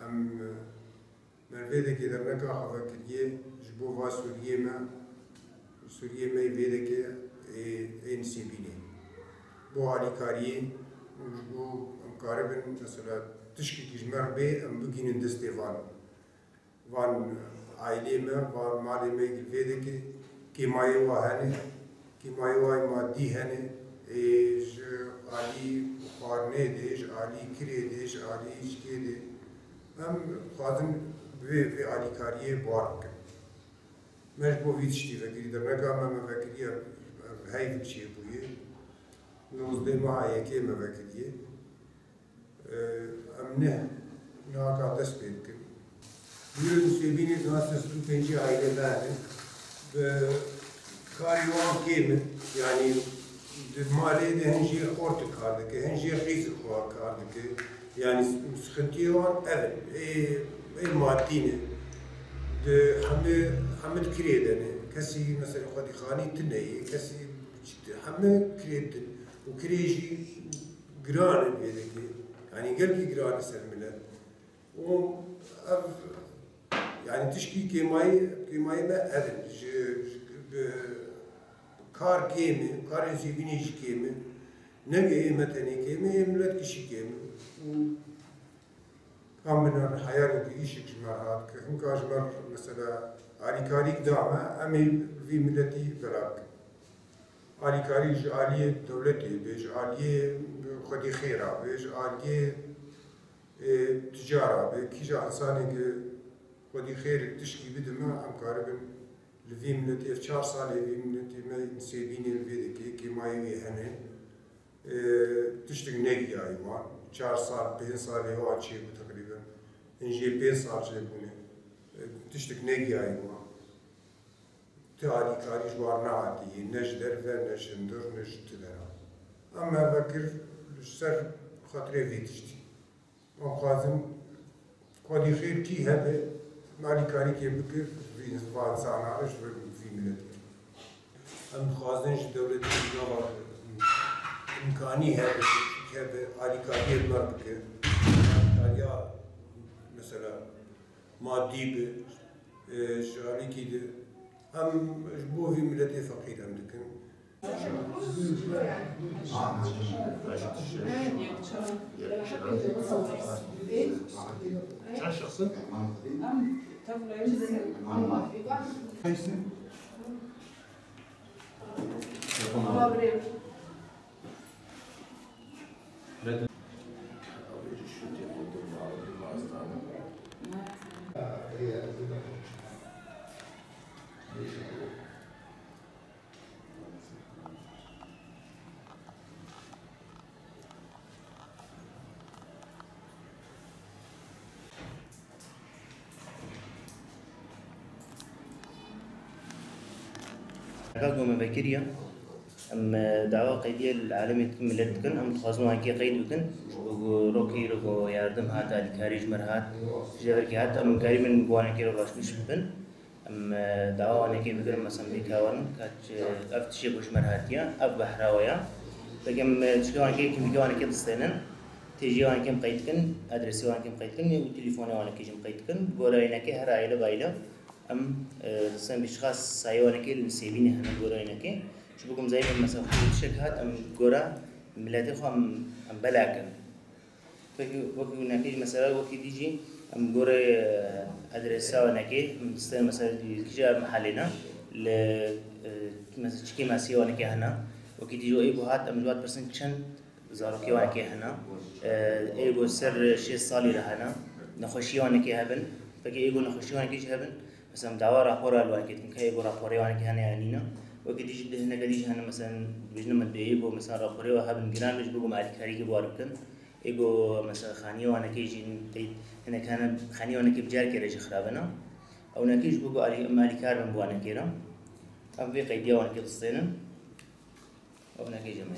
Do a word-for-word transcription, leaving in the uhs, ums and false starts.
Em, me li vê dekê derneka xwe vekiriye ji bo va Sûriyê me, Sûriyê me yê vê dekê ê, ê Nisêbînê. Bo alîkariyê û ji bo em karibin, mesela, tişkekî ji me re bê, em bigihînin destê van, van aileyê me, van malê me li vê dekê. Kêmayê wa hene, kêmayê wa yê madî hene, ê, ji alî xwarinê de, ji alî kirê de, ji alî îşkê de. Em dixwazin vê, vê alîkariyê bi wan bikin. Me ji bo vî tiştî vekirî, derneka me, me vekiriye, ev heyv çêbûye. Nozdeh meha yekê me vekiriye. Em neh niha ka dest pê dikin. Bûyerên Nisêbînê di nas sed û pêncî aîlê me hene. Bi karê wan kêm in. Yanî di malê de hin jê xortik kar dike, hin jê xîzik xwe kar dike. Yanî sıkıntiyê wan ev in. Ê, ê madî ne. Di hemî, hemî di kirê de ne. Kesî mesela xwedîxanî tune ye. Kesî hemî kirê din. Û kirê jî giran in vê dekê. Yanî gelkî giran in ser milet. Û ev, yanî tişkî kêmayî, kêmayî me ev in. Ji, ji, bi, kar kêm e, karên zêbînê jî kêm e. Ne ê me tenê kêm e, ê milet kişî kêm e. Û kam bine heyal û bi îşik ji me re hat, ke hinka ji me re mesela alîkarîk da me, em ê vî miletî bela bikin. Alîkarî ji aliyê dewletê be, ji aliyê xwedî xêra be, ji aliyê, e, ticara be, kîja insanê ke xwedî xêrek tişkî bide me, em karibin li vî miletê, ev çar salê vî miletê me Nisêbînê li vê dikê, kêmayê wî hene. E, tiştek negiyayî wan. Çar sal, pênc salê wan çêbû teqrîben. Hin jê pênc sal çêbûne. E, tiştek negiyayî wan. Ti alîkarî ji wan nehatî, ne ji derve, ne ji hundir, ne ji ti dera. Em me vekir ji ser xatirê vê tiştî. Em xwazin xwedî xêr kî hebe, alîkarîkê bike, vî van zanan ji vî miletê. Em dixwazin ji dewletê nava imkanî hebe, hebe, alîkariyê li me bike. Alîkariya, mesela, madî bi, e, ji alîkî de. Em ji bo vî miletê feqîr em dikin. Çend şexsin? Ka ku me vekiriye, em, e, dawa qeydiye li alemê dikin, milet dikin, em dixwazin wan kê qeyd bikin. Ji bo ku rokê îro ku yardim hat, alîkarî ji me re hat, ji deverkê hat, em karîbin bi wan kê re raştnîş bibin. Em, e, dawa wan kê bigirin, mesela, bê kawan, kaç, e, ev tiştê ku ji me re hatiye, ev behra we ya. Peki em, e, tiştê wan kê, kimîkê wan kê distênin, têjiyê wan kê em qeyd dikin, adresê wan kê em qeyd dikin, û telefona wan kê jî em qeyd dikin. Gora wênekê her aile bi aile. Em, e, sen bi şixas sayê wan kê li Nisêbînê hene gora wênekê. Ji bo ku em zayî mesela xwe tiştek hat, em gora miletê xwe em, em belakin. Peki, wekî winekê jî mesela, wekî dî jî em gorê, e, adresa winekê, em distên mesela kîja mehelê ne, li, e, mesela çikê mesiyê winekê hene. Wekî dî jî ê ku hat, em ji wan pirsin çend zarokê winekê hene. E, ê ku ser şêst salî re hene. Nexweşiyê winekê hebin. Peki, ê ku nexweşiyê winekê jî hebin. Mesela, em dawa rapora li wanekê dikin, ka ê ku raporê wanekê hene ya nîne. Wekî dî jî, hineke dî jî hene, mesela, dibêjin min dê ê ku, mesela, raporê wa hebin giran be, ji bo ku me alîkarî ki bi wan bikin. Ê ku, mesela, xaniyê wanekê jî tey hineke hene, xaniyê wanekê bi carkê re jî xirab e. Ew hinekê ji bo ku alî-, em alîkar bin bi wanekê re. Em vê qeydiya wanekê distênin. Ew hinekê jî me.